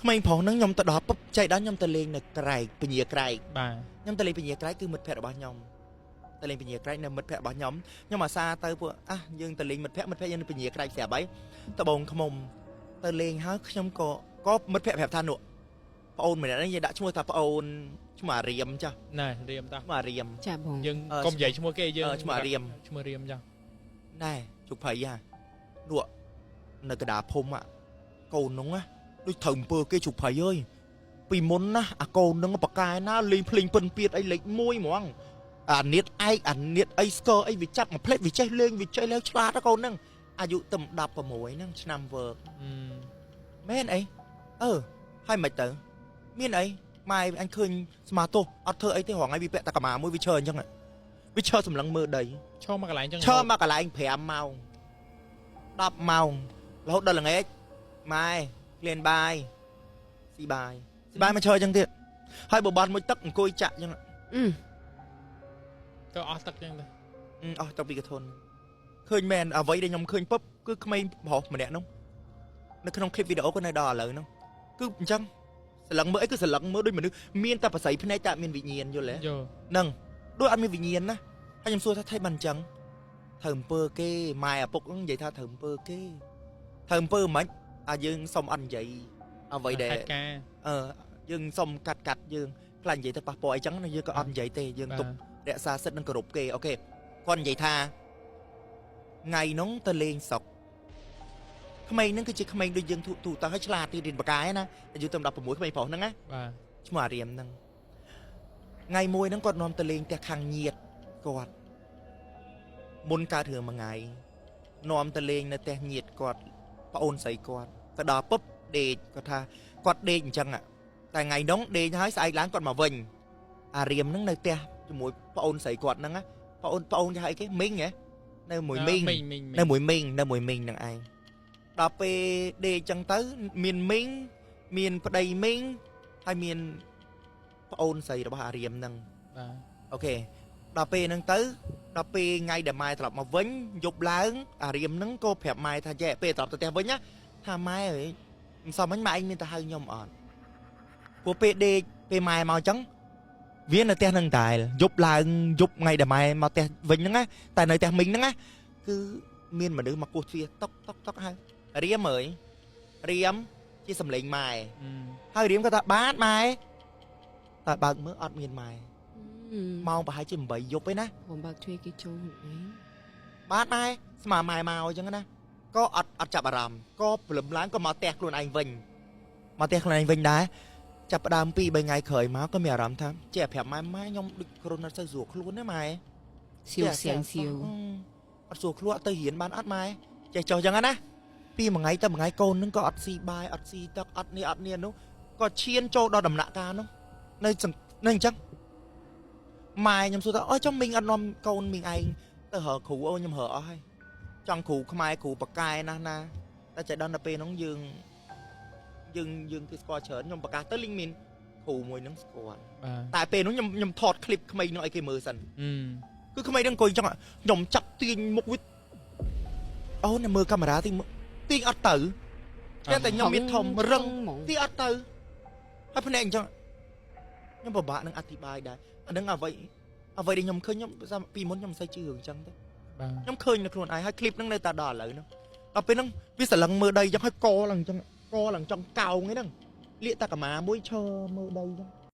ក្មេងប្រុសហ្នឹងខ្ញុំទៅដល់ពុបចៃដល់ខ្ញុំទៅលេងនៅក្រែកពញាក្រែក បាទ ខ្ញុំទៅលេងពញាក្រែកគឺមិត្តភ័ក្តិរបស់ខ្ញុំទៅលេងពញាក្រែកនៅមិត្តភ័ក្តិរបស់ខ្ញុំខ្ញុំអាសាទៅពួកអាយើងទៅលេងមិត្តភ័ក្តិមិត្តភ័ក្តិយើងនៅពញាក្រែកស្រាប់ហើយដបងខ្មុំទៅលេងហើយខ្ញុំក៏មិត្តភ័ក្តិប្រាប់ថានោះប្អូនម្នាក់ហ្នឹងយើងដាក់ឈ្មោះថាប្អូនឈ្មោះអារៀមចាស់ ណែរៀមតា ឈ្មោះអារៀម ចាបង យើង អឺ កុំនិយាយឈ្មោះគេយើង អឺឈ្មោះអារៀម ឈ្មោះរៀមចា ណែជុកភ័យហ่ะនោះនៅកណ្ដាលភូមិកូននោះណាដូចត្រូវអំពើគេជុកភ័យអើយពីមុនណាអាកូននឹងបកែណាលេងភ្លេងពិនពៀតអីលេខ1ហ្មងអានៀតឯកអានៀតអីស្គរអីវាចាប់មួយផ្លេតវាចេះលេងវាចេះលេងឆ្លាតណាកូនហ្នឹងអាយុតែ16ហ្នឹងឆ្នាំវើក អឺ មែនអីអឺហើយមិនទៅមានអីម៉ែអញឃើញស្មាទោសអត់ធ្វើអីទេរងថ្ងៃវាពាក់តែកម្មាមួយវាឈើអញ្ចឹងវាឈើសម្លឹងមើលដី ឈរមកកន្លែងចឹង ឈរមកកន្លែង5ម៉ោង10ម៉ោងរហូតដល់ល្ងាចម៉ែក្លៀនបាយស៊ីបាយស៊ីបាយមកឈរអញ្ចឹងទៀតហើយបើបាត់មួយទឹកអង្គុយចាក់អញ្ចឹង អឺ ទៅអស់ទឹកចឹងទៅ អឺអស់ទឹកពីកធនឃើញមែនអ្វីដែលខ្ញុំឃើញពុបគឺក្មេងប្រុសម្នាក់នោះនៅក្នុងคลิปវីដេអូក៏នៅដល់ឥឡូវនោះគឺអញ្ចឹងសន្លឹងមើលអីគឺសន្លឹងមើលដូចមនុស្សមានតែប្រស័យភ្នែកតែអត់មានវិញ្ញាណយល់ទេ យល់ ហ្នឹងដូចអត់មានវិញ្ញាណណាហើយខ្ញុំសួរថាថៃបានអញ្ចឹងត្រូវអំពើគេម៉ែឪពុកហ្នឹងនិយាយថាត្រូវអំពើគេត្រូវអំពើមិនអាយើងសុំអត់និយាយអ្វីដែល ហេតុការណ៍ អឺយើងសុំកាត់កាត់យើងខ្លាចនិយាយទៅប៉ះពាល់អីចឹងណាយើងក៏អត់និយាយទេយើងទុករក្សាសិទ្ធិនិងគោរពគេOK គាត់និយាយថាថ្ងៃហ្នឹងទៅលេងស្រុកក្មេងហ្នឹងគឺជាក្មេងដូចយើងទូទូទៅឲ្យឆ្លាតទីរៀនបកាយណាអាយុទៅ16ក្មេងប្រុសហ្នឹងណា បាទ ឈ្មោះអារៀមហ្នឹងថ្ងៃមួយហ្នឹងគាត់នាំទៅលេងផ្ទះខាងញាតគាត់មុនកើតរឿងមួយថ្ងៃនាំទៅលេងនៅផ្ទះញាតគាត់ប្អូនស្រីគាត់ទៅដល់ពុបដេកគាត់ថាគាត់ដេកអញ្ចឹងតែថ្ងៃហ្នឹងដេកហើយស្អែកឡើងគាត់មកវិញអារៀមហ្នឹងនៅផ្ទះជាមួយប្អូនស្រីគាត់ហ្នឹងណាប្អូនប្អូនគេហៅអីគេមីងហ៎នៅមួយមីង មីងមីង នៅមួយមីងនៅមួយមីងនឹងឯងដល់ពេលដេកចឹងទៅមានមីងមានប្តីមីងហើយមានប្អូនស្រីរបស់អារៀមហ្នឹង បាទ OK ដល់ពេលហ្នឹងទៅដល់ពេលថ្ងៃដែលម៉ែត្រឡប់មកវិញយប់ឡើងអារៀមហ្នឹងក៏ប្រាប់ម៉ែថាចេះពេលត្រឡប់ទៅផ្ទះវិញណាថាម៉ែអើយមិនសមមិញម៉ែឯងមានទៅហៅខ្ញុំអត់ព្រោះពេលដេកពេលម៉ែមកចឹងវានៅផ្ទះហ្នឹងតែយប់ឡើងយប់ថ្ងៃដែលម៉ែមកផ្ទះវិញហ្នឹងណាតែនៅផ្ទះមីងហ្នឹងណាគឺមានមនុស្សមកគោះទ្វារតុកតុកតុកហៅរៀមអើយរៀមជាសំឡេងម៉ែ អឺ ហើយរៀមក៏ថាបាទម៉ែតែបើកមើលអត់មានម៉ែម៉ោងប្រហែលជា8យប់ឯណា ผมបើកទ្វារគេចូលខ្លួនឯង បាទម៉ែស្មើម៉ែមកអញ្ចឹងណាក៏អត់អត់ចាប់អារម្មណ៍ក៏ព្រលឹមឡើងក៏មកផ្ទះខ្លួនឯងវិញមកផ្ទះខ្លួនឯងវិញដែរចាប់ផ្ដើមពី3ថ្ងៃក្រោយមកក៏មានអារម្មណ៍ថាចេះប្រាប់ម៉ែម៉ែខ្ញុំដូចគ្រុនអត់សូវស្រួលខ្លួនទេម៉ែ សៀវសៀងសៀវ អត់ស្រួលខ្លួនអត់ទៅរៀនបានអត់ម៉ែចេះចុះអញ្ចឹងណាពីមួយថ្ងៃទៅមួយថ្ងៃកូននឹងក៏អត់ស៊ីបាយអត់ស៊ីទឹកអត់នេះអត់នេះនោះក៏ឈានចូលដល់ដំណាក់កាលនោះនៅនៅអញ្ចឹងម៉ែខ្ញុំសួរថាអូចុះមីងអត់នាំកូនមីងឯងទៅរកគ្រូអូខ្ញុំរកអស់ហើយចង់គ្រូខ្មែរគ្រូបកែណាស់ណាតែចេះដល់ទៅពេលហ្នឹងយើងយើងយើងគេស្គាល់ច្រើនខ្ញុំប្រកាសទៅលីងមានគ្រូមួយហ្នឹងស្គាល់ បាទ តែពេលហ្នឹងខ្ញុំខ្ញុំថតคลิปក្មេងហ្នឹងឲ្យគេមើលសិន អឺ គឺក្មេងហ្នឹងអង្គុយចឹងខ្ញុំចាប់ទាញមុខវាអូនមើលកាមេរ៉ាទីទាញអត់ទៅតែខ្ញុំមានធំរឹង ហ្មង ទាញអត់ទៅហើយភ្នែកអញ្ចឹងខ្ញុំពិបាកនឹងអធិប្បាយដែរអានឹងអ្វីអ្វីដែលខ្ញុំឃើញខ្ញុំពីមុនខ្ញុំមិនសូវជឿរឿងអញ្ចឹងទេ បាទ ខ្ញុំឃើញនៅខ្លួនឯងហើយคลิปហ្នឹងនៅតែដល់ឥឡូវហ្នឹងដល់ពេលហ្នឹងវាស្រឡឹងមើលដីអញ្ចឹងហើយកឡើងអញ្ចឹងកឡើងចង់កោងឯហ្នឹងលាកតែកម្មាមួយឈរមើលដីអញ្ចឹង